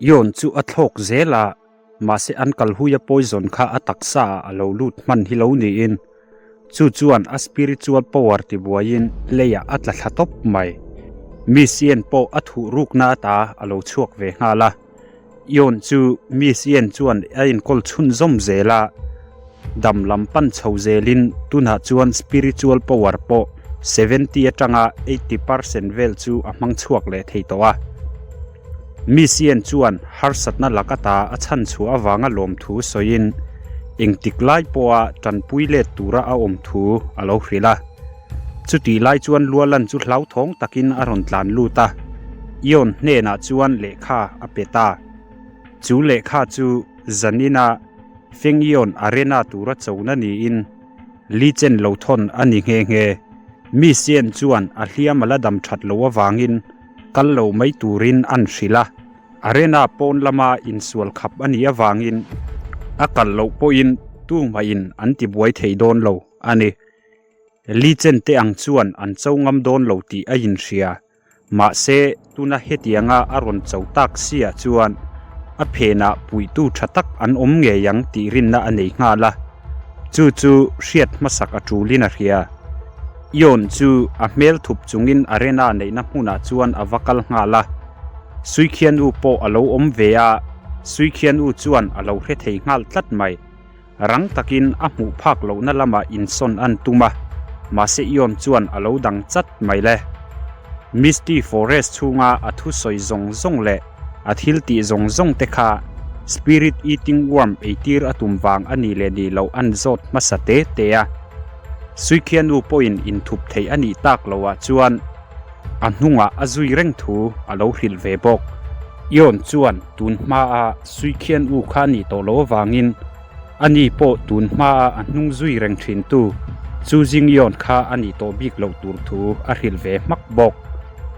Yon chu a thlawk zel a, mahse an kal huia poison kha a taksa ah a lo lut hman hi lo niin chu chuan a spiritual power tibuaiin leiah a tla thla tawp mai. Miss Yen pawh a thuh rukna ata a lo chhuak ve nghal a. Yon chu Miss Yen chuan a enkawl chhunzawm zel a, dam lam pan chho zelin tunah chuan spiritual power pawh 70 atanga 80% vel chu a hmang chhuak leh thei tawh a. Miss Yen chuan harsatna lak ata a chhan chhuah avanga lawmthu sawiin engtik lai pawha tanpui let tura a awm thu a lo hrilh a. Chutih lai chuan Lualan chu hlauthawng takin a rawn tlan lut a, Ion hnenah chuan lehkha a pe ta. Chu lehkha chu zanina Feng Ion Arena tura chona niin Li Chen lo thawn a ni nghe nghe. Miss Yen chuan a hliam a la dam that loh avangin kal lo mai turin an hrilh a. Arena pawn lama insual khap a nih avangin a kal loh pawhin tumah-in an tibuai thei dawn lo a ni. Li Chen te ang chuan an cho ngam dawn lo tih a inhria. Mahse, tuna hetianga a rawn cho tak siah chuan a phenah puihtu tha tak an awm ngei ang tih rinna a nei nghal a. Chu chu hriat hmasak a tulin a hria. Ion chu a hmel thup chungin arena neihna hmunah chuan a va kal nghal a. Suikhianu pawh a lo awm ve a, Suikhianu chuan a lo hre thei nghal tlat mai. Rang takin a hmuh phak lohna lamah insawn an tum a, mahse Ion chuan a lo dang chat mai le. Misty Forest chhunga a thusawi zawng zawng leh a thil tih zawng zawng te kha Spirit Eating Worm eitir a tum vang a nih leh nih loh an zawt hmasa te te a. Suikhianu pawhin inthup theih a nih tak lohah chuan a hnungah a zui reng thu a lo hrilh ve bawk. Ion chuan tun hmaa Suikhian u kha a nih tawh loh avangin ani pawh tun hmaa a hnung zui reng thintu Chu Jingyeon kha a nih tawh bik loh tur thu a hrilh ve hmak bawk.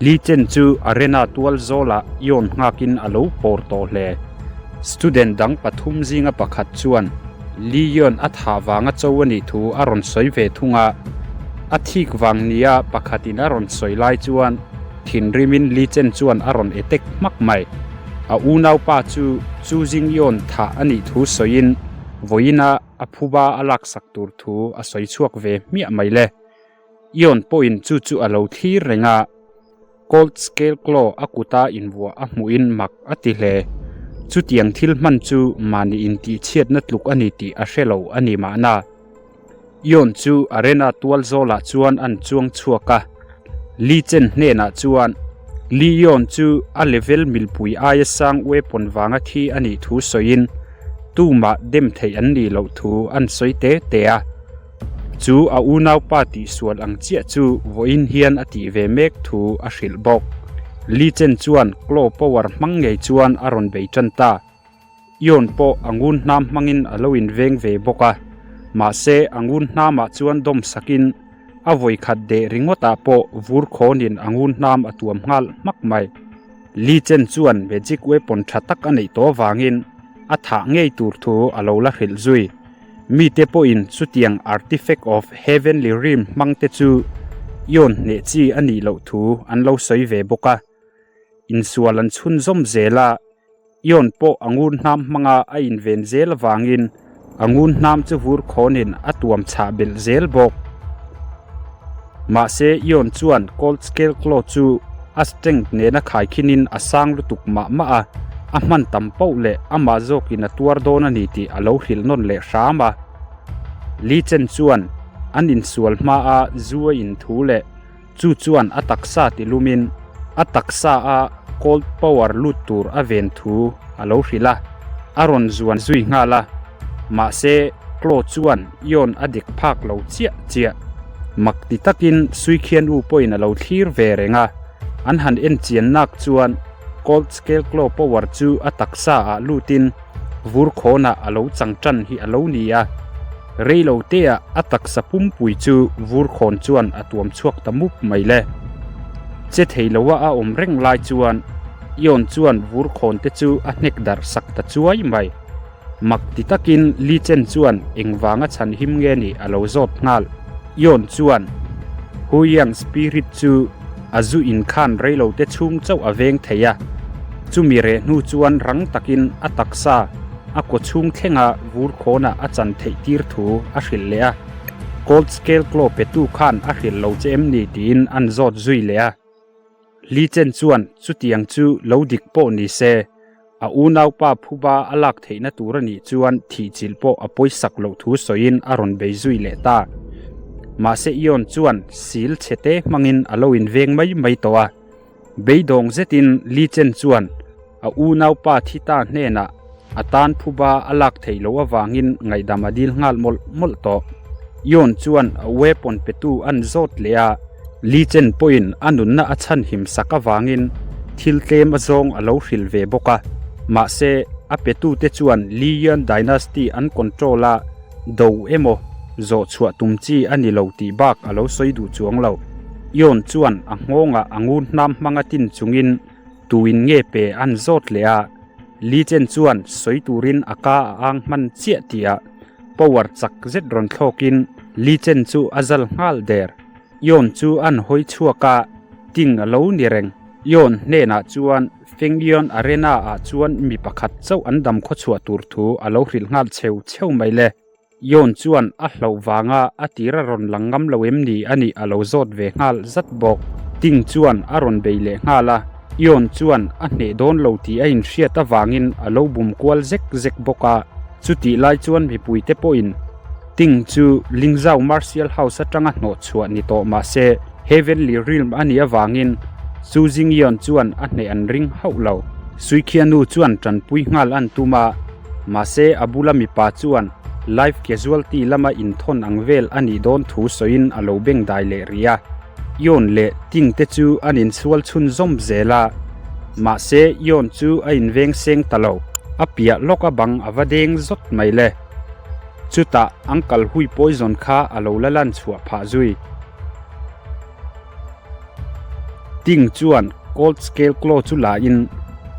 Li Chen chu arena tual zawlah Yeon nghakin a lo pawr tawh hle. Student dang pathum zinga pakhat chuan Li Yeon a thah vanga cho a nih thu a rawn sawi ve thung a, a thik vang nia pakhatin a rawn sawi lai chuan Thinrimin Li Chen chuan a rawn etek hmak mai. A unaupa chu Chu Jingyeon thah a nih thu sawiin vawiina a phuba a laksak tur thu a sawi chhuak ve hmiah mai le. Yeon pawhin chu chu a lo thlir reng a, Cold Scale Claw a kuta invuah a hmuhin mak a ti hle. Chutiang thil hman chu mahni intihchhiatna tluk a ni tih a hre lo a ni mahna. Ion chu arena tual zawlah chuan an chuang chhuak a, Li Chen hnenah chuan Li Ion chu a level milpui aia sang weapon vanga thi a nih thu sawiin tumah dem theih an nih loh thu an sawi te te a. Chu a unaupa tihsual ang chiah chu vawiin hian a tih ve mek thu a hrilh bawk. Li Chen chuan claw power hmang ngei chuan a rawn bei tan ta. Ion pawh a ngun hnam hmangin a lo inveng ve bawk a, mahse a ngun hnamah chuan dawm sakin a vawi khat deh ringawtah pawh vur khawnin a ngun hnam a tuam nghal hmak mai. Li Chen chuan magic weapon tha tak a neih tawh avangin a thah ngei tur thu a lo la hrilh zui. Mite pawhin chutiang artifact of heavenly realm hmangte chu Ion hneh chi a nih loh thu an lo sawi ve bawk a. Insual an chhunzawm zel a. Ion pawh a ngun hnam hmanga a inven zel avangin a ngun hnam chu vur khawnin a tuam chhah belh zel bawk. Mahse, Ion chuan Cold Scale Claw chu a strength nena khaikhinin a sang lutuk mah mah a, a hman tam poh leh amah zawkin a tuar dawn a ni tih a lo hrilh nawn leh hram a. Li Chen chuan an insual hmaa zu a inthu leh Chu chuan a taksa ti lumin a taksa a cold power lut tur a ven thu a lo hrilh a, a rawn zuan zui nghal a. Mahse, Claw chuan Ion a dik phak lo chiah chiah. Mak ti takin Suikhian u pawhin a lo thlir ve reng a, an han en chian nak chuan cold scale claw power chu a taksa ah lutin vur khawnah a lo chang tan hi a lo ni a. Rei lo teah a taksa pumpui chu vur khawn chuan a tuam chhuak ta mup mai le. Che thei loa a awm reng lai chuan Ion chuan vur khawn te chu a hnek darh sak ta chuai mai. Mak ti takin Li Chen chuan engvanga chhan him nge nih a lo zawt nghal. Ion chuan Hu Yang spirit chu a zu inkhan rei lo te chhung chauh a veng thei a. Chumi reh hnu chuan rang takin a taksa a kawchhung thlenga vur khawnah a chan theih tir thu a hrilh leh a. Cold Scale Claw petu khan a hrilh lo che em ni tiin an zawt zui leh a. Li Chen chuan chutiang chu lo dik pawh ni se, a unaupa phuba a lak theihna tur a nih chuan thihchilh pawh a pawisak loh thu sawiin a rawn bei zui leh ta. Mahse Ion chuan sil chhete hmangin a lo inveng mai mai tawh a. Beidawng zetin Li Chen chuan a unaupa thi ta hnenah a tan phuba a lak theih loh avangin ngaihdam a dil nghal mawlh mawlh tawh. Yon chuan a weapon petu an zawt leh a, Li Chen pawhin a nunna a chhanhim sak avangin thil tlem a zawng a lo hrilh ve bawk a. Mahse, a petute chuan Li Yuan Dynasty an control a, do emaw zawh chhuah tum chi a ni lo tih bak a lo sawi duh chuang lo. Yon chuan a nghawngah a ngun hnam hmanga tin chungin Tuin nge pe an zawt leh a, Li Chen chuan sawi turin a ka a ang hman chiah tihah power chak zet rawn thlawkin Li Chen chu a zal nghal der. Yon chu an hawi chhuak a, Ting a lo ni reng. Yon hnenah chuan Feng Yon Arena ah chuan mi pakhat chauh an dam khawchhuah tur thu a lo hrilh nghal cheu cheu mai le. Yon chuan a hlauh vanga a tir a rawn lang ngam lo em ni a nih a lo zawt ve nghal zat bawk. Ting chuan a rawn bei leh nghal a, Yon chuan a hneh dawn lo tih a inhriat avangin a lo bum kual zek zek bawk a. Chutih lai chuan mipuite pawhin Ting chu Lingzau Martial House atanga hnawh chhuah ni tawh mah se Heavenly Realm a nih avangin Chu Jing Yon chuan a hneh an ring hauh lo. Suikhianu chuan tanpui nghal an tum a. Mahse, a bula mipa chuan life casualty lama inthawn ang vel a nih dawn thu sawiin a lo beng dai leh rih a. Yon leh Ting te chu an insual chhunzawm zel a. Mahse, Yon chu a inveng seng ta lo. A piah lawk a bang a va deng zawt mai le. Chutah, Uncle Hui poison kha a lo la lan chhuah phah zui. Ting chuan Cold Scale Claw chu la in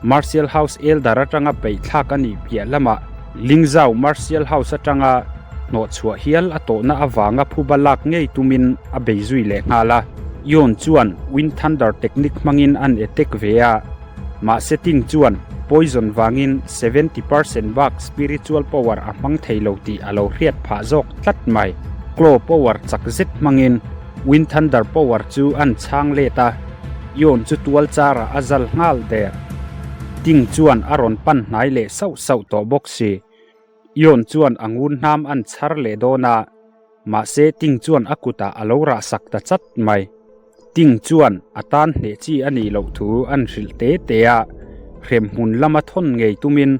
Martial House Elder atanga peih thlak a nih piah lamah Lingzau Martial House atanga hnawhchhuah hial a tawhna avanga phuba lak ngei tumin a bei zui leh nghal a. Yon chuan Wind Thunder technique hmangin an attack ve a, mahse Ting chuan poison vangin 70% bak spiritual power a hmang thei lo tih a lo hriat phah zawk tlat mai. Claw power chak zet hmangin Wind Thunder Power chu an chhang let a, Yon chu tual charah a zal nghal der. Ting chuan a rawn pan hnai leh sauh sauh tawh bawk si. Yon chuan a ngun hnam an chhar leh dawn a, mahse Ting chuan a kutah a lo rah sak ta chat mai. Ting chuan a tan hneh chi a nih loh thu an hrilh te te a, hremhmun lama thawn ngei tumin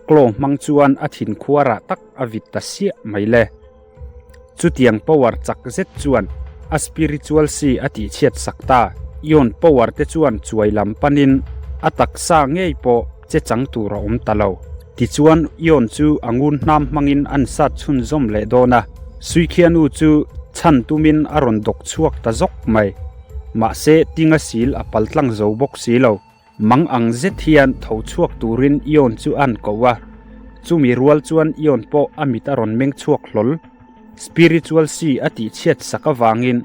Claw hmang chuan a thinkhuarah tak a vit ta siah mai le. Chutiang power chak zet chuan a spiritual si a tihchhiat sak ta. Ion power te chuan chuai lam panin a taksa ngei pawh che chang tur a awm ta lo. Tichuan Ion chu a ngun hnam hmangin an sat chhunzawm leh dawn a, Suikhianu chu chhan tumin a rawn dawk chhuak ta zawk mai. Mahse tinga sil a paltlang zo bawk si lo. Mang ang zet hian tho chhuak turin Ion chu an ko a, chumi rual chuan Ion pawh a mit a rawn meng chhuak hlawl. Spiritual Sea a tihchhiat sak avangin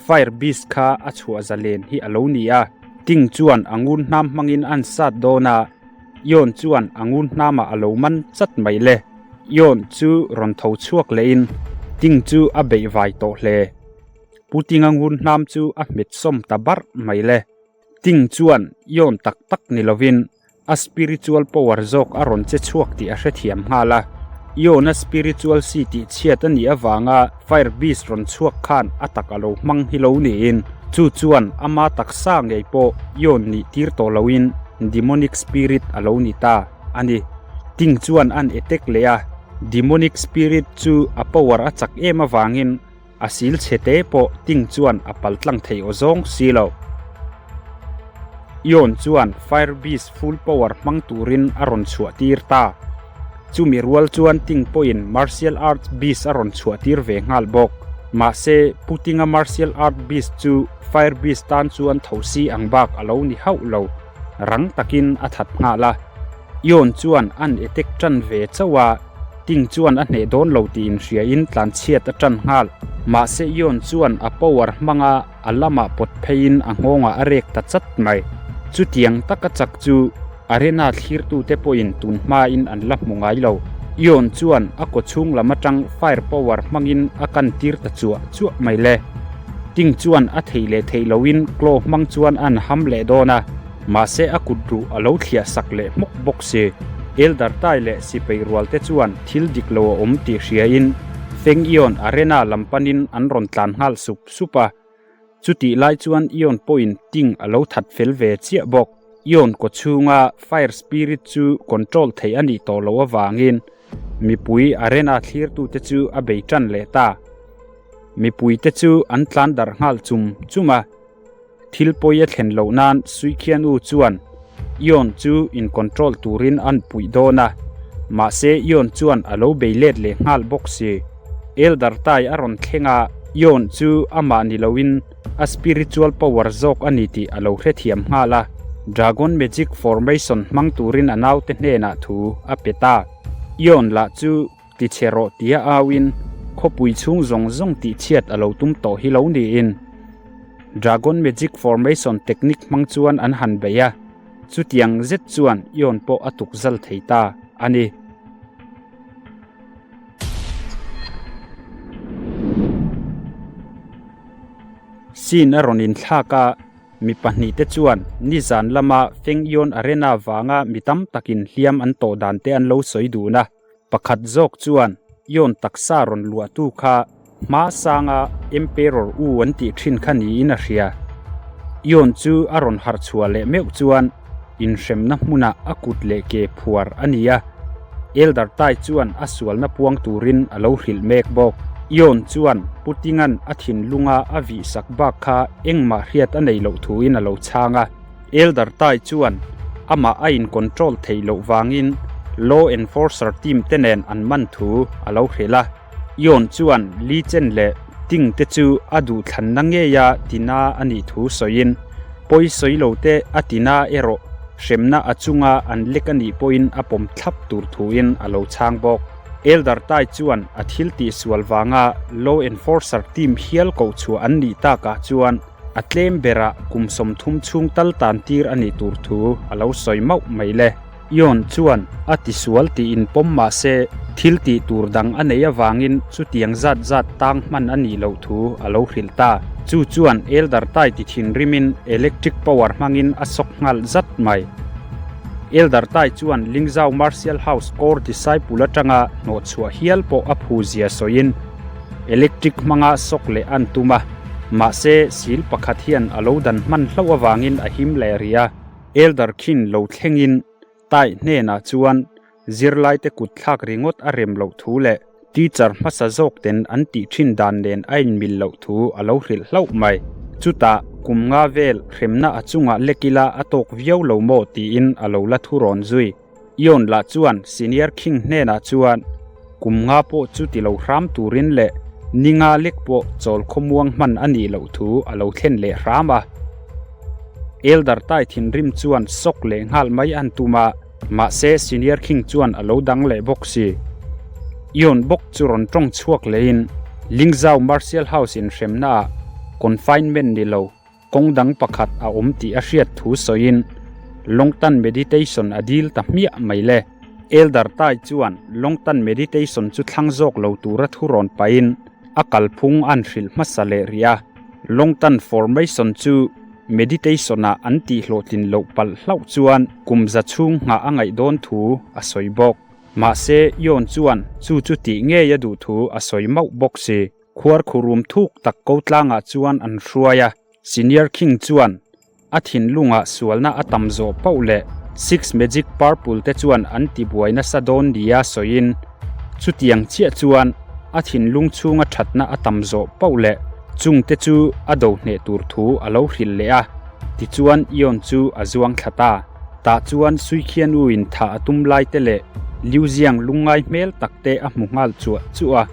Fire Beast kha a chhuah zalen hi a lo ni a, Ting chuan a ngun hnam hmangin an sat dawn a, Ion chuan a ngun hnamah a lo man chat mai le. Ion chu rawn tho chhuak lehin Ting chu a beih vai tawh hle. Pu Tinga ngun hnam chu a hmet sawm ta barh mai le. Ting chuan Yon tak tak ni lovin a spiritual power zawk a rawn che chhuak tih a hrethiam nghal a. Yon a spiritual si tih chhiat a nih avanga Fire Beast rawn chhuak khan a tak a lo hmang hi lo niin chu chuan ama taksa ngei pawh Yon nih tir tawh loin demonic spirit a lo ni ta a ni. Ting chuan an attack leh a, demonic spirit chu a power a chak em avangin A sil chhe te pawh Ting chuan a pal tlang thei aw zawng si lo. Ion chuan Fire Beast full power hmang turin a rawn chhuah tir ta. Chumi rual chuan Ting pawhin Martial Arts Beast a rawn chhuah tir ve nghal bawk. Mahse, Pu Tinga Martial Art Beast chu Fire Beast tan chuan thosi ang bak a lo ni hauh lo. Rang takin a that nghal a. Ion chuan an attack tan ve chauh a. Ting chuan a hneh dawn lo tih inhriain tlanchhiat a tan nghal. Mahse Ion chuan a power hmanga a lamah pawt pheiin a nghawngah a rek ta chat mai. Chutiang taka chak chu Arena thlirtute pawhin tun hmain an la hmu ngai lo. Ion chuan a kawchhung lam atang fire power hmangin a kan tir ta chuah chuah mai le. Ting chuan a thei leh theih loin claw hmang chuan an ham leh dawn a, mahse a kut ruh a lo thliah sak leh hmawk bawk si. Elder Tai leh sipai rualte chuan thil dik lo a awm tih hriain Feng Ion arena lam panin an rawn tlan nghal sup sup a. Chutih lai chuan Ion pawhin Ting a lo that fel ve chiah bawk. Ion kaw chhunga Fire Spirit chu control theih a nih tawh loh avangin mipui arena thlirtute chu a bei tan leh ta. Mipuite chu an tlan darh nghal chum chum a. Thil pawi a thlen loh nan Suikhianu chuan Ion chu in control turin an puih dawn a, mahse Ion chuan a lo bei let leh nghal bawk si. Elder Tai a rawn thleng a, Ion chu amah ni loin a spiritual power zawk a ni tih a lo hrethiam nghal a, Dragon Magic Formation hmang turin a naute hnenah thu a pe ta. Ion lah chu Ti chhe rawh tia auin khawpui chhung zawng zawng tih chhiat a lo tum tawh hi lo niin Dragon Magic Formation technique hmang chuan an han bei a, chutiang zet chuan Ion pawh a tuk zal thei ta a ni. Scene a rawn inthlak a, mi pahnihte chuan nizan lama Feng Ion Arena vanga mi tam takin hliam an tawh dan te an lo sawi dun a. Pakhat zawk chuan Ion taksa rawn luahtu kha hma sanga Emperor U an tih thin kha niin a hria. Ion chu a rawn harh chhuah leh meuh chuan inhremna hmunah a kut leh ke phuar a ni a, Elder Tai chuan a sualna puang turin a lo hrilh mek bawk. Ion chuan Putinga'n a thinlunga a vihsak bak kha engmah hriat a nei loh thuin a lo chhang a. Elder Tai chuan amah a in control theih loh vangin Law Enforcer team te nen an man thu a lo hrilh a. Ion chuan Li Chen leh Ting te chu a duhthlanna ngeia tina a nih thu sawiin, pawi sawi lo te a tina erawh hremna a chunga an lek a nih pawhin a pawm thlap tur thuin a lo chhang bawk. Elder Tai chuan a thil tihsual vanga Law Enforcer team hial kohchhuah an nih takah chuan A tlem berah kum 30 chhung tal tan tir a nih tur thu a lo sawi mauh mai le. Ion chuan a tisual tiin pawm mah se thil tih tur dang a neih avangin chutiang zat zat tang hman a nih loh thu a lo hrilh ta. Chu chuan Elder Tai ti thinrimin electric power hmangin a sawk nghal zat mai. Elder Tai chuan Lingzau Martial House Core Disciple atanga hnawhchhuah hial pawh a phu zia sawiin, Electric hmanga sawk leh an tum a, mahse sil pakhat hian a lo dan hman hlauh avangin a him leh rih a. Elder khin lo thlengin Tai hnenah chuan zirlaite kut thlak ringawt a rem loh thu leh teacher hmasa zawk ten an tih thin dan nen a inmil loh thu a lo hrilh hlauh mai. Chutah kum nga vel hremna a chungah lek ila a tawk viau lo maw tiin a lo la thu rawn zui. Ion lah chuan Senior King hnenah chuan kum nga pawh chu ti lo hram turin leh ni nga lek pawh chawl khawmuang hman a nih loh thu a lo thlen leh hram a. Elder Tai thinrim chuan sawk leh nghal mai an tum a, mahse Senior King chuan a lo dang leh bawk si. Ion bawk chu rawn tawng chhuak lehin Lingzau Martial House inhremnaah confinement ni lo, Kawng dang pakhat a awm tih a hriat thu sawiin Longtan Meditation a dil ta hmiah mai le. Elder Tai chuan Longtan Meditation chu thlang zawk lo tura thu rawn pahin a kalphung a'n hrilh hmasa leh rih a. Longtan Formation chu Meditation-ah an tihhlawhtlin loh palh hlauh chuan kum za chhung nghah a ngaih dawn thu a sawi bawk. Mahse, Ion chuan chu chu tih ngei a duh thu a sawi mauh bawk si. Khuarkhurum thuk tak ko tlangah chuan an hruai a, Senior King chuan a thinlungah sualna a tam zawh pauh leh Six Magic Purple te chuan an tibuai nasa dawn nia sawiin, chutiang chiah chuan a thinlung chhunga thatna a tam zawh pauh leh chungte chu a do hneh tur thu a lo hrilh leh a, tichuan Ion chu a zuang thla ta. Tah chuan Suikhianu-in thah a tum lai te leh Liuziang lungngai hmel tak te a hmu nghal chuah chuah a.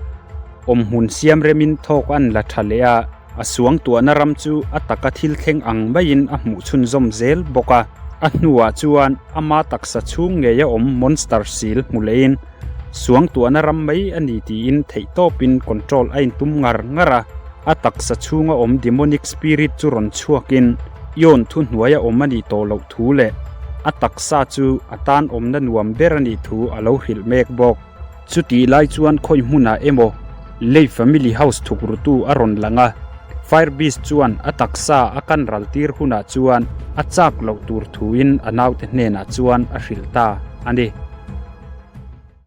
Awmhmun siam remin thawk an la tha leh a, a suangtuahna ram chu a taka thil thleng ang maiin a hmuh chhunzawm zel bawk a. A hnuah chuan ama taksa chhung ngeia awm monster sil hmu lehin suangtuahna ram mai a ni tiin theihtawpin control a intum ngar ngar a. A taksa chhunga awm demonic spirit chu rawn chhuakin Ion thuhnuaia awm a nih tawh loh thu leh a A taksa chu a tan awmna nuam ber a nih thu a lo hrilh mek bawk. Chutih lai chuan khawi hmunah emaw Lei family house thukrutu a rawn lang a, Fire Beast chuan a taksa a kan ral tir hunah chuan a chak loh tur thuin a naute hnenah chuan a hrilh ta a ni.